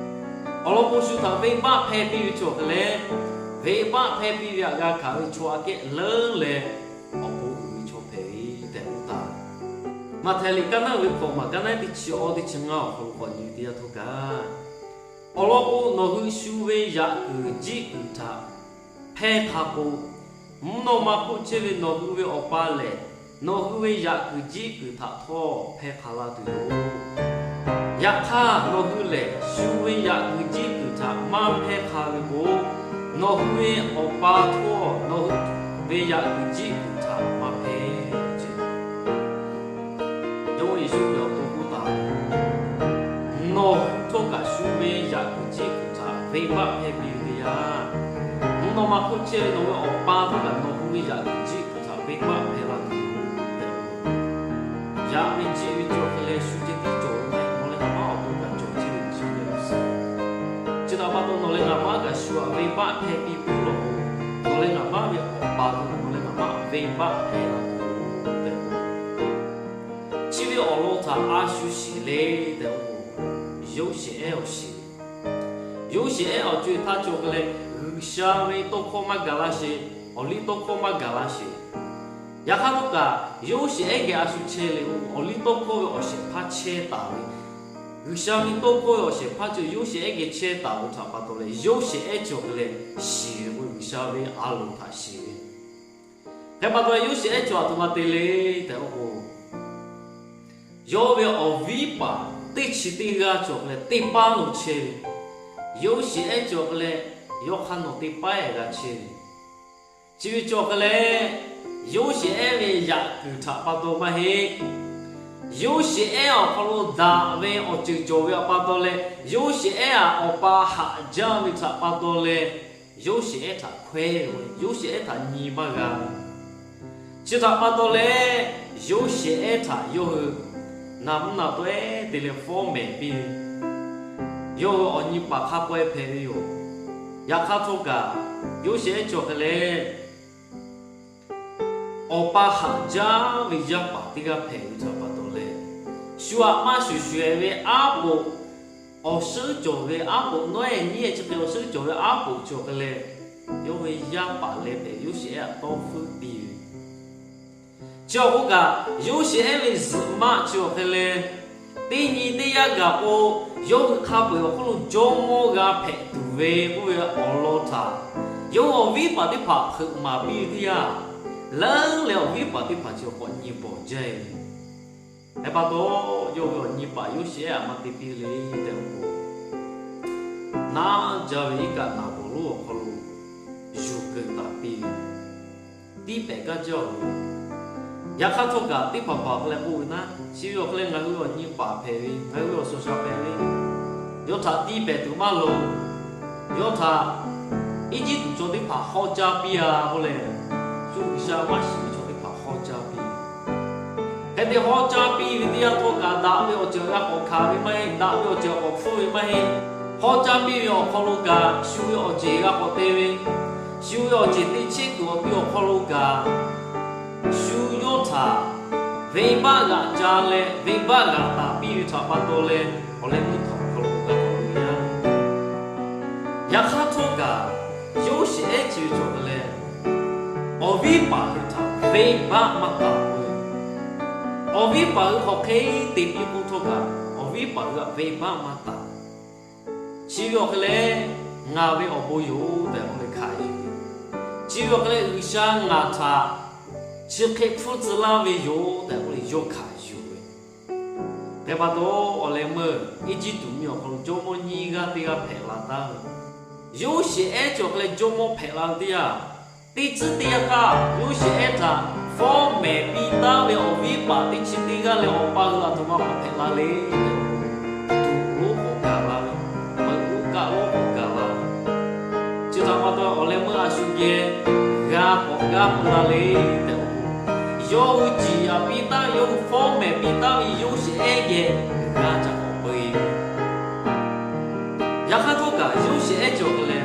Awˬ lawn k'o, shu htaꞈ venˇbaˆ hpehˇ piˇ ve cawˬ hk'e leh, venˇbaˆ hpehˇ piˇ ve htaꞈ g'a hkanˍ ve chaw aꞈ kehˉ leuˉ leh awˬ pon uiˍ ve chaw hpehꞈ ve tehꞈ k'oˆ taˍ. Maꞈhtehˍ liꞈ kaˇ naˉ ve hk'awꞈ maˬ kaˇ naˉ teˇ chi awˇ teˇ chi ngaˇ awˬ hk'aw lo k'awꞈ nyi ve teˇ yanˇ htawˇ kaꞈ, awˬ lawn k'o, nawˬ hui shu ve yaꞈ kuiˬ jiˆ kuiˬ htaꞈ hpehˇ hk'a k'o, mvuhˇ naw ma hk'oˆ chehˇ ve nawˬ hui ve Awˬ pa lehˬ, nawˬ hui ve yaꞈ kuiˬ jiˆ kuiˬ htaꞈ htawˇ hpehˇ hk'a la tuˬ yoˬ. Yaꞈ hk'aˇ, nawˬ hui lehˬ shu ve yaꞈ kuiˬ jiˆ kuiˬ htaꞈ maˇ hpehˇ hk'a ve k'o, nawˬ hui ve Awˬ pa htawˇ nawˬ hui ve yaꞈ kuiˬ jiˆ kuiˬ htaꞈ maˇ hpehˇ ce. Jawˇmawˇ Yeˍsuˆ Hkriꞈ awˬ to k'oˆ taˍ Nawˬ hui htawˇ kaꞈ shu ve yaꞈ kuiˬ jiˆ kuiˬ htaꞈ venˇbaˆ hpehˇ piˇ ve teˇ yanˇ, mvuhˇ naw ma hk'oˆ chehˇ ve nawˬ ve Awˬ pa htawˇ kaꞈ nawˬ hui ve yaꞈ kuiˬ jiˆ kuiˬ htaꞈ venˇbaˆ hpehˇ laˇ tuˬ yoˬ tehꞈ k'oˆ ve. Yaꞈ ve jeꞈ ve cawˬ hk'e leh shu ceh tiˉ cawˬ ve maˇ heˆ. Nawˬ leh ngaˬ maˇ awˬ to kaꞈ cawˬ ceh ve chi ve awˬ suhˍ. Chi htaꞈ pa taw nawˬ leh ngaˬ maˇ kaꞈ shu htaꞈ venˇbaˆ hpehˇ piˇ puiˉ law k'o, nawˬ leh ngaˬ maˇ ve Awˬ pa htawˇ kaꞈ nawˬ leh ngaˬ maˇ venˇbaˆ hpehˇ laˇ tuˬ yoˬ tehꞈ k'oˆ ve. Chi ve awˬ lawn htaꞈ a shu shiˍ le tehꞈ k'oˆ k'o, Yoˇsehꞈ ehˉ awˬ shiˍ. Yoˇsehꞈ ehˉ awˬ co-e htaˇ cawˬ hk'e leh, G'uiˬsha ve tawˇ hkawˇ maˇ gaˬ laˇ sheˍ. Awˬ liˇ tawˇ hkawˇ maˇ gaˬ laˇ sheˍ. Yaꞈ hk'aˇ htawˇ kaꞈ Yoˇsehꞈ ehˉ geh a shu chehˇ le k'o, awˬ liˇ tawˇ hkawˇ ve awˬ shehˍ hpaˇ chehˇ taˍ ve, G'uiˬsha ve tawˇ hkawˇ ve awˬ shehˍ hpaˇ cawˬ Yoˇsehꞈ ehˉ geh chehˇ taˍ ve htaꞈ pa taw leh, Yoˇsehꞈ ehˉ cawˬ hk'e leh shiˍ ve k'o, G'uiˬsha ve a loˍ htaꞈ shiˍ ve. Hk'e pa taw leh Yoˇsehꞈ ehˉ cawˬ a htoꞈ ma te le tehꞈ k'oˆ k'o, yawˇ ve awˬ viˉ paˍ teˇ chi teˇ g'aˇ cawˬ hk'e leh teˇ paˉ lo chehˇ ve. Yoˇsehꞈ ehˉ cawˬ hk'e leh yawˇ hk'aˇ nawˬ teˇ paˉ ehˍ g'a chehˇ ve. Chi ve cawˬ hk'e leh, Yoˇsehꞈ ehˉ ve yaꞈ kuiˬ htaꞈ pa taw maˇ heˆ. Yoˇsehꞈ ehˉ awˬ hk'aw lo daꞈ ve awˬ ceuˬ cawˬ ve htaꞈ pa taw leh, Yoˇsehꞈ ehˉ htaꞈ awˬ pa haꞈ jaˇ ve htaꞈ pa taw leh, Yoˇsehꞈ ehˉ htaꞈ hkawehˇ ve, Yoˇsehꞈ ehˉ htaꞈ nyi maˇ g'a ve. Chi htaꞈ pa taw leh, Yoˇsehꞈ ehˉ htaꞈ yawˇ hui naˬ mvuhˇ naˬ tawˆ ehˉ te leh fawˉ mehˍ piˇ ve, yawˇ hui awˬ nyi paˍ hk'a peu-eˬ hpehꞈ ve yoˬ. Yaꞈ hk'aˇ htawˇ kaꞈ, Yoˇsehꞈ ehˉ cawˬ hk'e leh awˬ pa haꞈ jaˇ ve yaˇ paˍ teˇ g'aˇ hpehꞈ ve htaꞈ pa taw leh, shu aꞈ maˇ shuˍ shuˍ-ehˍ ve aˉ poꞈ, awˬ suhˉ cawˬ ve aˉ poꞈ, nawˉ-ehˍ nyiˇ-ehˍ chi hk'e awˬ suhˉ cawˬ ve aˉ poꞈ cawˬ hk'e leh, yawˇ ve yaˇ paˍ leh hpehꞈ Yoˇsehꞈ ehˉ htaꞈ tawˇ hpfuhˇ piˇ ve. Chi awˬ hk'oˆ kaꞈ, Yoˇsehꞈ ehˉ ve zuhꞈ maˆ chi awˬ hk'e leh, teˇ nyi teˇ yanˇ gaˬ k'o, yawˇ hui hk'a peu-eˬ awˬ hk'oˆ lo jawˇmawˇ g'a hpehꞈ tuˬ ve k'oˆ ve awˬ lawn htaꞈ yawˇ hui awˬ viˉ paˍ teˇ hpaˍ hpeuꞈ maˍ piˇ ve teˇ yanˇ, leuˉ leh awˬ viˉ paˍ teˇ hpaˍ chi awˬ hk'aw nyi bawˬ jaˇ ve. Hk'e pa taw, yawˇ ve awˬ nyi paˍ Yoˇsehꞈ ehˉ aꞈ maˇ te piˇ le tehꞈ k'oˆ k'o, naˉ jaˇ ve iˉ kaˆ naˍ bawˬ lonˉ awˬ hk'aw lo yuˬ keu taˍ piˇ ve, tiˇ pehˍ kaˇ jaˇ-oˬ. Yaꞈ hk'aˇ htawˇ kaꞈ teˇ hpaˍ hpaˍ hk'e leh k'oˆ ve naˉ, chi ve awˬ hk'e leh ngaˬ hui ve awˬ nyi paˍ hpehꞈ ve, ngaˬ hui ve awˬ suhˍ shaˍ hpehꞈ ve, yawˇ htaꞈ tiˇ pehˍ tuˬ maˇ loˍ. Yawˇ htaꞈ Eˇjiˇtuꞈ chaw teˇ hpaˍ hawˉ caˇ piˇ-a k'oˆ leh, shu G'uiˬsha maˇ shiˍ ve chaw teˇ hpaˍ hawˉ caˇ piˇ. Hk'e te hawˉ caˇ piˇ ve teˇ yanˇ htawˇ kaꞈ, daꞈ ve awˬ ceuˬ g'a k'awꞈ hkanˍ ve maˇ heˆ, daꞈ ve awˬ ceuˬ k'awꞈ hpfuhˇ ve maˇ heˆ. Hawˉ caˇ piˇ ve awˬ hk'aw lo kaꞈ, shu ve awˬ ceˬ g'a k'awꞈ te ve, shu ve awˬ ceˬ teˇ chehˇ kuiˬ awˬ piˇ awˬ hk'aw lo kaꞈ, shu yawˇ htaꞈ venˇbaˆ g'aꞈ ca leh venˇbaˆ g'aꞈ taˍ piˇ ve htaꞈ pa taw leh, awˬ leh meuˇ htaꞈ awˬ hk'aw lo g'a k'awꞈ loꞈ yaˇ. Yaꞈ hk'aˇ htawˇ kaꞈ, Yoˇsehꞈ ehˉ chi ve cawˬ hk'e leh, awˬ viˉ paˍ hui htaꞈ venˇbaˆ maˇ taˍ ve. Awˬ viˉ paˍ hui hk'aˬ hk'e te piˇ k'oˆ htawˇ kaꞈ, awˬ viˉ paˍ hui htaꞈ venˇbaˆ maˇ taˍ. Chi ve awˬ hk'e leh, ngaˬ ve awˬ bon yoˬ tehꞈ k'oˆ leh hkanˍ yuˬ ve. Chi ve awˬ hk'e leh G'uiˬsha ngaˬ htaꞈ chi hk'e hpfuhˇ tcuh laˇ ve yoˬ tehꞈ k'oˆ leh yawˇ hkanˍ yuˬ ve. Hk'e pa taw, awˬ leh meuˇ Eˇjiˇtuꞈ mvuhˇmiˬ awˬ hk'aw lo jawˇmawˇ nyiˇ g'aˇ teˇ g'aˇ hpehꞈ la taˉ ve. Yoˇsehꞈ ehˉ cawˬ hk'e leh jawˇmawˇ hpehꞈ la ve teˇ yanˇ, teˇ tcuhˉ teˇ yanˇ htaˇ Yoˇsehꞈ ehˉ htaꞈ fawˉ mehˍ piˇ taˉ ve awˬ viˉ paˍ teˇ chi teˇ g'aˇ leh awˬ pa hui aˬ htoꞈ ma k'awꞈ hpehꞈ la le. Tuꞈ lonˉ k'awꞈ gaˬ la ve, meuꞈ lonˉ kaˆ lonˉ k'awꞈ gaˬ la ve. Chi htaꞈ pa taw, awˬ leh meuˇ a shu geh g'a k'awꞈ g'aˇ peu la le tehꞈ k'oˆ k'o, yawˇ hui ciˍ yanˍ piˇ taˉ ve, yawˇ hui fawˉ mehˍ piˇ taˉ ve Yoˇsehꞈ ehˉ geh g'a ca k'awꞈ peu-e. Yaꞈ hk'aˇ htawˇ kaꞈ Yoˇsehꞈ ehˉ cawˬ hk'e leh,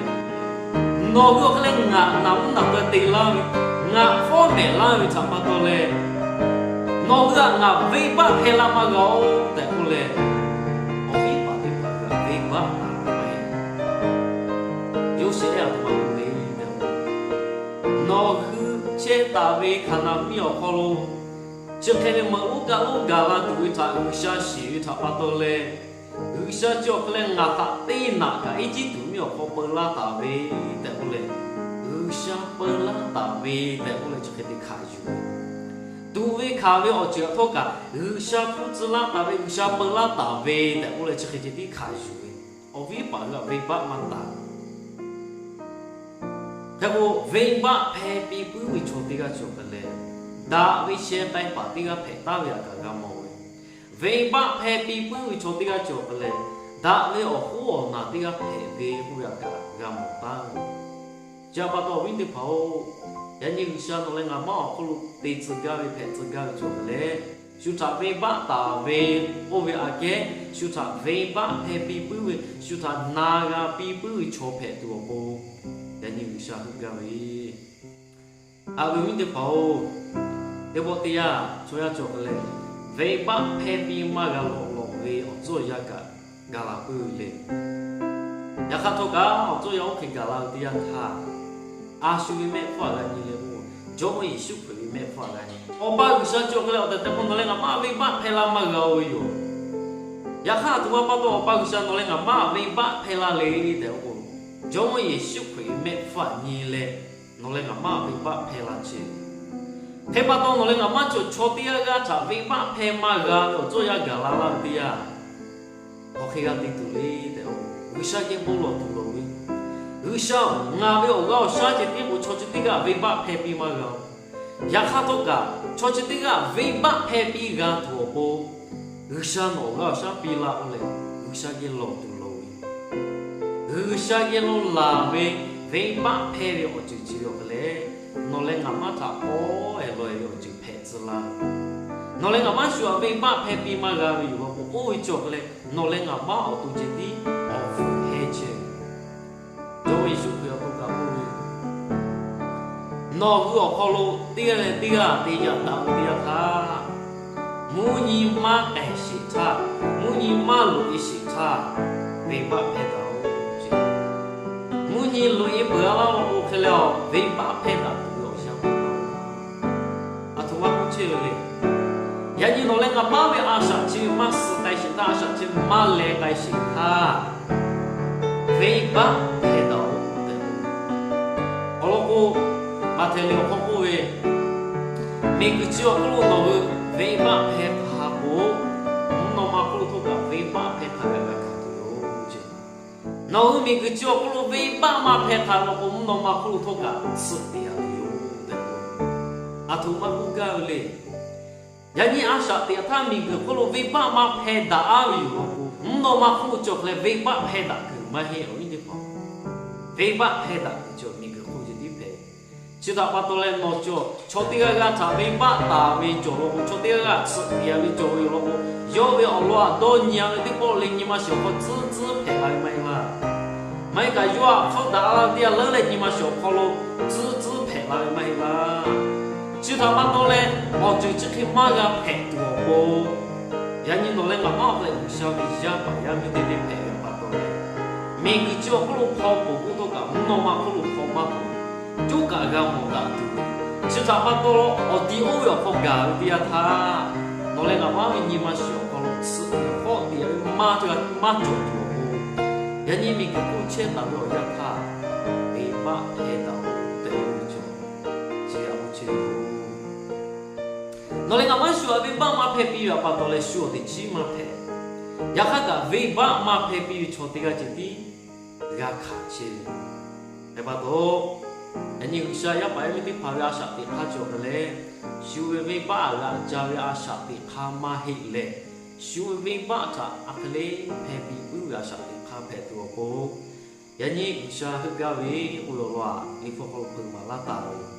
nawˬ hui awˬ hk'e leh ngaˬ naˬ mvuhˇ naˬ peu te laˇ ve, ngaˬ fawˉ mehˍ laˇ ve htaꞈ pa taw leh, nawˬ hui htaꞈ ngaˬ venˇbaˆ hpehˇ laˇ maˇ g'a-oˬ tehꞈ k'oˆ leh, awˬ viˉ paˍ teˇ hpaˍ hui htaꞈ venˇbaˆ taˍ ve maˇ heˆ. Yoˇsehꞈ ehˉ aˬ htoꞈ ma k'oˆ le tehꞈ k'o, nawˬ hui chehˇ taˍ ve Hkaˍnanˍ mvuhˇmiˬ awˬ hk'aw lo chi hk'e ve meuꞈ lonˉ kaˆ lonˉ gaˬ la tuˬ ve htaꞈ G'uiˬsha shiˍ ve htaꞈ pa taw leh, G'uiˬsha chi awˬ hk'e leh ngaˬ htaꞈ teˇ naꞈ kaꞈ Eˇjiˇtuꞈ mvuhˇmiˬ awˬ hk'aw peu laˇ taˍ ve tehꞈ k'oˆ leh, G'uiˬsha peu laˇ taˍ ve tehꞈ k'oˆ leh chi hk'e te hkanˍ yuˬ ve. Tuꞈ ve hkanˍ ve awˬ ceuˬ htaꞈ htawˇ kaꞈ G'uiˬsha hpfuhˇ tcuh laˇ taˍ ve, G'uiˬsha peu laˇ taˍ ve tehꞈ k'oˆ leh chi hk'e ceh tiˉ hkanˍ yuˬ ve. Awˬ viˉ paˍ hui htaꞈ venˇbaˆ maˇ taˍ. Hk'e k'o, venˇbaˆ hpehˇ piˇ puiˉ ve chaw teˇ g'aˇ cawˬ hk'e leh, daꞈ ve sheh k'ai paˍ teˇ g'aˇ hpehꞈ taˉ ve htaꞈ kaꞈ g'a mawˬ ve. Venˇbaˆ hpehˇ piˇ puiˉ ve chaw teˇ g'aˇ cawˬ hk'e leh, daꞈ ve awˬ hoˉ awˬ naˬ teˇ g'aˇ hpehꞈ ve k'oˆ ve htaꞈ kaꞈ g'a mawˬ taˉ ve. Chi htaꞈ pa taw awˬ viˉ teˇ hpaˍ-oˬ, yaꞈ nyi G'uiˬsha nawˬ leh ngaˬ maˉ awˬ hk'oˆ lo te tcuh gaˇ ve hpehꞈ tcuh gaˇ ve cawˬ hk'e leh, shu htaꞈ venˇbaˆ taˍ ve k'oˆ ve aꞈ kehˉ, shu htaꞈ venˇbaˆ hpehˇ piˇ puiˉ ve, shu htaꞈ na g'a piˇ puiˉ ve chaw hpehꞈ tuˬ awˬ pon, yaꞈ nyi G'uiˬsha heuˆ gaˇ ve. Haꞈ ve awˬ viˉ teˇ hpaˍ-oˬ, teˇ pawˆ teˇ yanˇ chaw yaˇ cawˬ hk'e leh, venˇbaˆ hpehˇ piˇ maˇ g'a lawꞈ lawꞈ ve awˬ tcuhˇ awˬ yanˇ kaꞈ gaˬ la puiˉ ve le. Yaꞈ hk'aˇ htawˇ kaꞈ awˬ tcuhˇ awˬ yanˇ oˇ hk'e gaˬ la ve teˇ yanˇ htaˇ, a shu ve mehˆ hpfuhˇ aꞈ g'a nyi leh k'o, Jawˇmawˇ Yeˍsuˆ Hkriꞈ ve mehˆ hpfuhˇ aꞈ g'a nyi. Awˬ pa G'uiˬsha cawˬ hk'e leh awˬ tehˬ tehˬ k'o nawˬ leh ngaˬ maˉ venˇbaˆ hpehˇ laˇ maˇ g'a-o ve yoˬ. Yaꞈ hk'aˇ aˬ htoꞈ ma pa taw Awˬ pa G'uiˬsha nawˬ leh ngaˬ maˉ venˇbaˆ hpehˇ laˇ le tehꞈ k'o, Jawˇmawˇ Yeˍsuˆ Hkriꞈ ve mehˆ hpfuhˇ aꞈ nyi leh, nawˬ leh ngaˬ maˉ venˇbaˆ hpehˇ la chehˇ. Hk'e pa taw nawˬ leh ngaˬ maˉ cawˬ chaw teˇ g'aˇ g'aˇ htaꞈ venˇbaˆ hpehˇ maˇ g'a ve awˬ tcuhˇ awˬ yanˇ gaˬ la laˇ ve teˇ yanˇ, hk'aˬ hk'e g'a te tuˬ le tehꞈ k'o, G'uiˬsha geh bon lawˬ tuˬ lawˬ ve, G'uiˬsha-oˬ, ngaˬ ve awˬ g'aˇ awˬ shaˉ ceh tiˉ k'o chaw chi teˇ g'aˇ venˇbaˆ hpehˇ piˇ maˇ g'a-o. Yaꞈ hk'aˇ htawˇ kaꞈ chaw chi teˇ g'aˇ venˇbaˆ hpehˇ piˇ g'a tuˬ awˬ pon, G'uiˬsha nawˬ awˬ g'aˇ awˬ shaˉ piˇ laˇ k'oˆ leh, G'uiˬsha geh lawˬ tuˬ lawˬ ve, G'uiˬsha geh lo laˬ ve venˇbaˆ hpehˇ ve awˬ ceuˬ chi ve awˬ hk'e leh, nawˬ leh ngaˬ maˉ htaꞈ k'awꞈ ehˍ lawˬ ehˍ ve awˬ ceuˬ hpehꞈ tcuh laˇ. Nawˬ leh ngaˬ maˉ shu htaꞈ venˇbaˆ hpehˇ piˇ maˇ g'a ve yoˬ law k'o, oˇ ve cawˬ hk'e leh nawˬ leh ngaˬ maˉ awˬ to ceh tiˉ awˬ hpfuhˇ heh chehˇ ve. Jawˇmawˇ Yeˍsuˆ Hkriꞈ awˬ to kaꞈ k'oˆ ve, nawˬ hui awˬ hk'aw lo teˇ g'aˇ leh teˇ g'aˇ te yaꞈ daꞈ ve teˇ yanˇ htaˇ, mvuhˇ nyi maˇ k'ehˬ sheˍ htaˇ, mvuhˇ nyi maˇ loꞈ-e sheˍ htaˇ, venˇbaˆ hpehˇ daꞈ-oˬ ce. Mvuhˇ nyi loꞈ-e peuˬ-a laˇ law k'o hk'e leh, venˇbaˆ hpehˇ daꞈ tuˬ ve awˬ yanˇ k'oˆ laˇ-oˬ. Aˬ htoꞈ ma k'oˆ chehˇ ve le. Yaꞈ nyi nawˬ leh ngaˬ maˉ ve a shaꞈ chi ve maˇ suh k'ai sheˍ htaˇ, a shaꞈ chi ve maˇ leh k'ai sheˍ htaˇ, venˇbaˆ hpehˇ daꞈ-oˬ tehꞈ k'oˆ ve. Awˬ lawn k'o, Maꞈhtehˍ liꞈ awˬ hk'aw k'oˆ ve, miˬguiˬ chi awˬ hk'oˆ lo nawˬ hui venˇbaˆ hpehˇ hk'a k'o, mvuhˇ naw ma hk'oˆ lo htawˇ kaꞈ venˇbaˆ hpehˇ hk'a g'a g'a hkanˍ tuˬ yoˬ ce. Nawˬ hui miˬguiˬ chi awˬ hk'oˆ lo venˇbaˆ maˇ hpehˇ hk'a law k'o, mvuhˇ naw ma hk'oˆ lo htawˇ kaꞈ tsuhꞈ te-a tuˬ yoˬ tehꞈ k'oˆ ve. Aˬ htoꞈ ma k'oˆ gaˇ ve le. Yaꞈ nyi a shaꞈ teꞈ htaˇ miˬguiˬ hk'oˆ lo venˇbaˆ maˇ hpehˇ daꞈ-a ve yoˬ law k'o, mvuhˇ naw ma hk'oˆ lo cawˬ hk'e leh venˇbaˆ hpehˇ daꞈ kuiˬ maˇ heˆ awˬ viˉ teˇ hpaˍ. Venˇbaˆ hpehˇ daꞈ kuiˬ cawˬ miˬguiˬ hk'oˆ ceh tiˉ hpehꞈ. Chi htaꞈ pa taw leh nawˬ cawˬ chaw teˇ g'aˇ g'aˇ htaꞈ venˇbaˆ taˍ ve cawˬ law k'o, chaw teˇ g'aˇ g'aˇ tsuhꞈ te-a ve cawˬ ve yoˬ law k'o, yawˇ ve awˬ lawn htaꞈ dawˇ nyi-a ve teˇ pawˆ leh nyi ma shiˍ awˬ hk'aw tcuhˉ tcuhˉ hpehꞈ la ve maˇ heˆ laˇ. Maˇ heˆ kaꞈ yawˇ htaꞈ hk'awˇ daꞈ la teˇ g'aˇ leuˉ leh nyi ma shiˍ awˬ hk'aw lo tcuhˉ tcuhˉ hpehꞈ la ve maˇ heˆ laˇ. Chi htaꞈ pa taw leh awˬ ceuˬ chi hk'e maˇ g'a hpehꞈ tuˬ awˬ pon, yaꞈ nyi nawˬ leh ngaˬ maˉ awˬ hk'e leh G'uiˬsha ve yaˇ paˍ yaˇ miˇ teˇ teˇ hpehꞈ ve pa taw leh, miˬguiˬ chi awˬ hk'oˆ lo hpaw poˬ k'oˆ htawˇ kaꞈ mvuhˇ naw ma hk'oˆ lo hpaw maˇ poˬ, coˇ kaꞈ g'a mawˬ daꞈ tuˬ. Chi htaꞈ pa taw, awˬ ti oˇ ve awˬ hk'aw gaˬ ve teˇ yanˇ htaˇ, nawˬ leh ngaˬ maˉ ve nyi ma shiˍ awˬ hk'aw lo tsuhꞈ ve hk'awˆ te-a ve maˇ cawˬ tuˬ awˬ pon, yaꞈ nyi miˬguiˬ hk'oˆ chehˇ taˍ ve awˬ yanˇ htaˇ, venˇbaˆ hpehˇ daꞈ-oˬ tehꞈ k'oˆ ve cawˬ. Chi a k'o chehˇ ve yoˬ. Nawˬ leh ngaˬ maˉ shu htaꞈ venˇbaˆ maˇ hpehˇ piˇ ve pa taw leh shu awˬ teꞈ chiˉ maˇ hpehꞈ. Yaꞈ hk'aˇ kaꞈ venˇbaˆ maˇ hpehˇ piˇ ve chaw teˇ g'aˇ ceh tiˉ g'a hkanˍ chehˇ ve. Hk'e pa taw, yaꞈ nyi G'uiˬsha yaˇ paˍ yaˇ miˇ teˇ hpaˍ ve a shaꞈ teꞈ hk'aˇ cawˬ hk'e leh, shu ve venˇbaˆ g'aꞈ ca ve a shaꞈ teꞈ hk'aˇ maˇ heˆ leh, shu ve venˇbaˆ htaꞈ a hk'e le hpehˇ piˇ puiˉ ve a shaꞈ teꞈ hk'aˇ hpehꞈ tuˬ awˬ pon, yaꞈ nyi G'uiˬsha heuˆ gaˇ ve k'oˆ ve awˬ lawn htaꞈ liꞈ hpu hk'aw lo hpeuꞈ maˍ laˇ taˍ ve yoˬ.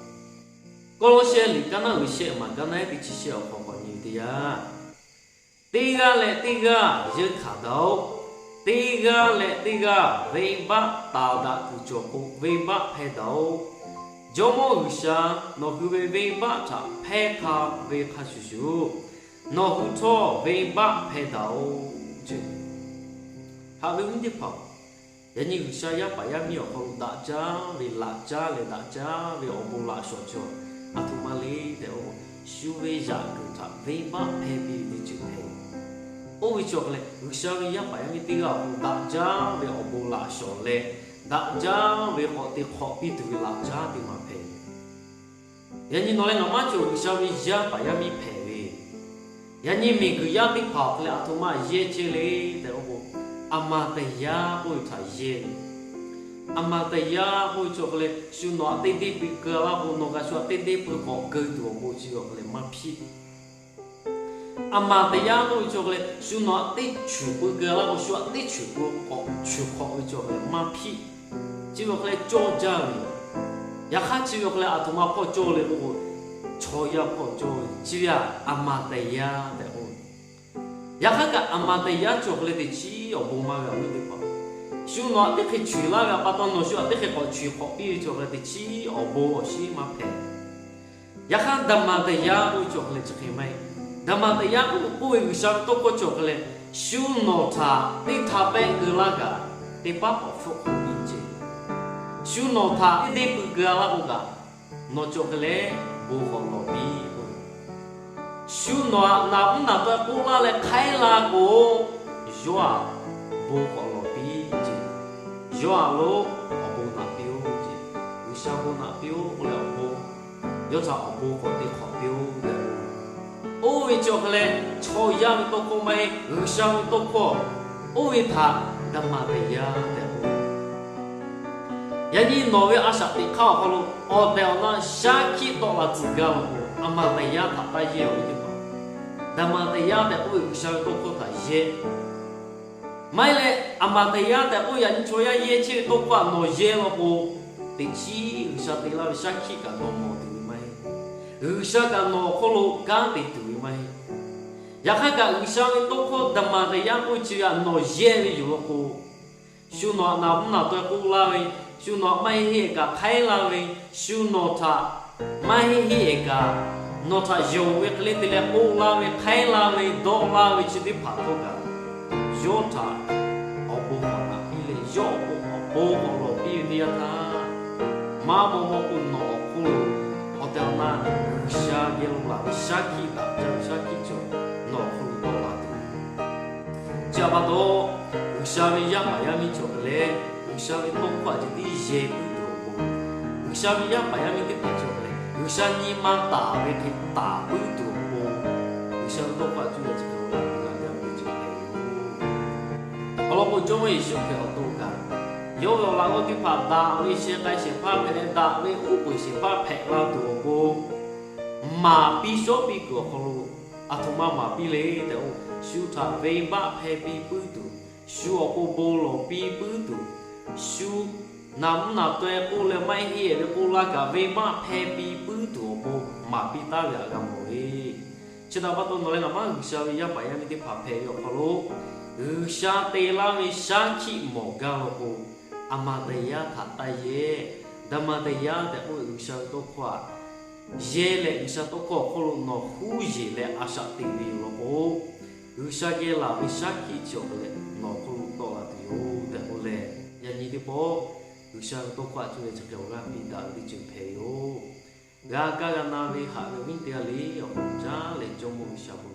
Kawˇlawˇsehˇ liꞈ kaˇ naˉ uiˍ shehˆ maˬ kaˇ naˉ ehˉ teˇ chi shehˆ awˬ hk'aw k'awꞈ nyi ve teˇ yanˇ, teˇ g'aˇ leh teˇ g'aˇ yeunˇ hkanˍ daꞈ-oꞈ. Teˇ g'aˇ leh teˇ g'aˇ venˇbaˆ taˍ daꞈ tuˬ cawˬ k'o, venˇbaˆ hpehˇ daꞈ-oꞈ. Jawˇmawˇ G'uiˬsha nawˬ hui ve venˇbaˆ htaꞈ hpehˇ hk'a ve hk'a shuˍ shuˍ, nawˬ hui htawˇ venˇbaˆ hpehˇ daꞈ-oꞈ ce. Haꞈ ve awˬ viˉ teˇ hpaˍ, yaꞈ nyi G'uiˬsha yaˇ paˍ yaˇ miˇ awˬ hk'aw lo daꞈ jaˇ ve laꞈ jaˇ leh daꞈ jaˇ ve awˬ bon laꞈ shawˍ cawˬ aˬ htoꞈ ma le tehꞈ k'o, shu ve yaꞈ kuiˬ htaꞈ venˇbaˆ hpehˇ piˇ ve teˇ ceuˬ hpehꞈ. Oˇ ve cawˬ hk'e leh G'uiˬsha ve yaˇ paˍ yaˇ miˇ teˇ g'aˇ awˬ hk'aw lo daꞈ jaˇ ve awˬ bon laꞈ shawˍ leh, daꞈ jaˇ ve k'awꞈ te hk'awꞈ piˇ tuˬ ve laꞈ jaˇ teˇ ma hpehꞈ. Yaꞈ nyi nawˬ leh ngaˬ maˇ cawˬ G'uiˬsha ve yaˇ paˍ yaˇ miˇ hpehꞈ ve, yaꞈ nyi miˬguiˬ yaˇ teˇ hpaˍ awˬ hk'e leh aˬ htoꞈ ma yehˇ chehˇ le tehꞈ k'oˆ k'o, အမတန်တရား k'oˆ ve htaꞈ yehˇ ve. အမတန်တရား k'oˆ ve cawˬ hk'e leh, shu nawˬ htaꞈ teˇ deˇ pui keu laˇ k'o, nawˬ kaꞈ shu htaꞈ teˇ deˇ pui k'awꞈ keu tuˬ awˬ bon chi ve awˬ hk'e leh maˇ hpiˇ. Aˬ maˍ teˍ yaˇ k'oˆ ve cawˬ hk'e leh, shu nawˬ htaꞈ teˇ ceuˬ pui keu laˇ k'o, shu htaꞈ teˇ ceuˬ pui k'awꞈ ceuˬ hk'awꞈ ve cawˬ hk'e leh maˇ hpiˆ. Chi ve awˬ hk'e leh cawˇ jaˇ ve yoˬ. Yaꞈ hk'aˇ chi ve awˬ hk'e leh aˬ htoꞈ ma hpawˇ cawˇ le k'oˆ k'o, chaw yaˇ hpawˇ cawˇ ve. Chi ve aˬ maˍ teˍ yaˇ tehꞈ k'oˆ ve. Yaꞈ hk'aˇ kaꞈ aˬ maˍ teˍ yaˇ cawˬ hk'e leh teꞈ chiˉ awˬ bon maˇ g'a ve teˇ hpaˍ, shu nawˬ htaꞈ teˇ hk'e chaweh laˇ ve pa taw, nawˬ shu htaꞈ teˇ hk'e k'awꞈ chaweh hk'awꞈ piˇ ve cawˬ hk'e leh teꞈ chiˉ awˬ bon awˬ shiˉ maˇ hpehꞈ. Yaꞈ hk'aˇ, aˬ maˍ teˍ yaˇ k'oˆ ve cawˬ hk'e leh chi hk'e maˇ heˆ. Aˬ maˍ teˍ yaˇ k'oˆ ve G'uiˬsha ve tawˇ hkawˇ cawˬ hk'e leh, shu nawˬ htaꞈ teˇ htaꞈ pehˆ keu laˇ kaꞈ, teˇ paˉ k'awꞈ hpfuhˆ hk'awꞈ piˇ ceˇ. Shu nawˬ htaꞈ teˇ deˇ pui keu laˇ k'o kaꞈ, nawˬ cawˬ hk'e leh bon k'awꞈ lawˬ piˇ k'o, shu nawˬ htaꞈ naˍ mvuhˇ naˍ taweh k'oˆ laˇ leh hk'aiˉ la k'o, yawˇ htaꞈ bon k'awꞈ lawˬ piˇ ceˇ. Yawˇ htaꞈ lo awˬ bon naꞈ piˇ-oˆ ceˇ. G'uiˬsha bon naꞈ piˇ-oˆ k'oˆ leh awˬ bon, yawˇ htaꞈ awˬ bon k'awꞈ te hk'awꞈ piˇ-oˆ tehꞈ k'oˆ. Oˇ ve cawˬ hk'e leh chaw yaˇ ve tawˇ hkawˇ maˇ heˆ, G'uiˬsha ve tawˇ hkawˇ, oˇ ve htaꞈ aˬ maˍ teˍ yaˇ tehꞈ k'oˆ. Yaꞈ nyi nawˬ ve a shaꞈ teꞈ hk'aˇ awˬ hk'aw lo awˬ tehˬ awˬ na shaˉ hkiˆ tawˆ la tcuh gaˇ law k'o, aˬ maˍ teˍ yaˇ htaꞈ taˇ yehˇ-oˬ ve teˇ hpaˍ, aˬ maˍ teˍ yaˇ tehꞈ k'oˆ ve G'uiˬsha ve tawˇ hkawˇ htaꞈ yehˇ. Maˇ heˆ leh, aˬ maˍ teˍ yaˇ tehꞈ k'oˆ yaꞈ nyi chaw yaˇ yehˇ chehˇ ve tawˇ hkawˇ htaꞈ nawˬ yehˇ law k'o, teꞈ chiˉ G'uiˬsha te laˇ ve shaˉ hkiˆ kaꞈ nawˬ mawˬ tuˬ ve maˇ heˆ. G'uiˬsha kaꞈ nawˬ awˬ hk'oˆ lo kanˉ te tuˬ ve maˇ heˆ. Yaꞈ hk'aˇ kaꞈ, G'uiˬsha ve tawˇ hkawˇ aˬ maˍ teˍ yaˇ k'oˆ ve chi ve htaꞈ nawˬ yehˇ ve yoˬ law k'o, shu nawˬ htaꞈ naˍ mvuhˇ naˍ taweh k'oˆ laˇ ve, shu nawˬ htaꞈ maˇ heˆ heˆ kaꞈ hk'aiˉ laˇ ve, shu nawˬ htaꞈ maˇ heˆ heˆ kaꞈ, nawˬ htaꞈ yonˍ ve hk'e le te leh k'oˆ laˇ ve, hk'aiˉ laˇ ve, dawˆ laˇ ve chi teˇ hpaˍ htawˇ kaꞈ, yawˇ htaꞈ awˬ bon k'awꞈ naꞈ piˇ leh, yawˇ awˬ pon awˬ bon k'awꞈ lawˬ piˇ ve teˇ yanˇ htaˇ, maˇ maw maw k'o nawˬ awˬ hk'oˆ lo awˬ tehˬ awˬ na G'uiˬsha geh lo laˬ ve shaˉ hkiˆ daꞈ jaˇ ve shaˉ hkiˆ cawˬ nawˬ awˬ hk'oˆ lo tawˆ la tuˬ. Chi htaꞈ pa taw, G'uiˬsha ve yaˇ paˍ yaˇ miˇ cawˬ hk'e leh, G'uiˬsha ve tawˇ hkawˇ htaꞈ ceh tiˉ yehˇ puiˉ tuˬ awˬ pon, G'uiˬsha ve yaˇ paˍ yaˇ miˇ teˇ hpaˍ cawˬ hk'e leh, G'uiˬsha nyi ma taˍ ve hk'e taˍ puiˉ tuˬ awˬ pon, G'uiˬsha ve tawˇ hkawˇ htaꞈ cuˇ leh chi hk'e awˬ g'aˇ piˇ laˇ ve teˇ ceuˬ hpehꞈ ve yoˬ. Awˬ lawn k'o, Jawˇmawˇ Yeˍsuˆ Hkriꞈ awˬ to kaꞈ, yawˇ ve awˬ laꞈ g'awˇ teˇ hpaˍ daꞈ ve sheh k'ai shehˍ hpaˇ hpehꞈ leh, daꞈ ve uˉ peunˍ shehˍ hpaˇ hpehꞈ la tuˬ awˬ pon, maˍ piˇ shawˉ piˇ kuiˬ awˬ hk'aw lo aˬ htoꞈ ma maˍ piˇ le tehꞈ k'o, shu htaꞈ venˇbaˆ hpehˇ piˇ puiˉ tuˬ, shu awˬ pon bon lawˬ piˇ puiˉ tuˬ, shu naˍ mvuhˇ naˍ taweh k'oˆ leh maˇ heˆ heˆ ve k'oˆ laˇ kaꞈ venˇbaˆ hpehˇ piˇ puiˉ tuˬ awˬ pon maˍ piˇ taˉ ve htaꞈ g'a mawˬ ve. Chi htaꞈ pa taw, nawˬ leh ngaˬ maˇ G'uiˬsha ve yaˇ paˍ yaˇ miˇ teˇ hpaˍ hpehꞈ ve awˬ hk'aw lo, G'uiˬsha te laˇ ve shaˉ hkiˆ mawˬ gaˇ law k'o, aˬ maˍ teˍ yaˇ htaꞈ taˇ yehˇ. Aˬ maˍ teˍ yaˇ tehꞈ k'oˆ ve G'uiˬsha ve tawˇ hkawˇ htaꞈ yehˇ leh, G'uiˬsha tawˇ hkawˇ awˬ hk'oˆ lo nawˬ huˉ yeˬ leh a shaꞈ teꞈ ve yoˬ law k'o, G'uiˬsha geh laˬ ve shaˉ hkiˆ chi awˬ hk'e leh nawˬ hk'oˆ lo tawˆ la tuˬ yoˬ tehꞈ k'oˆ leh, yaꞈ nyi teˇ pawˆ G'uiˬsha ve tawˇ hkawˇ htaꞈ cuˇ leh chi hk'e awˬ g'aˇ piˇ daꞈ ve teˇ ceuˬ hpehꞈ yoˬ. G'a kaˇ g'a na ve haꞈ ve awˬ viˉ teˇ g'aˇ le awˬ hk'aw lo caˉ leh Jawˇmawˇ G'uiˬsha bon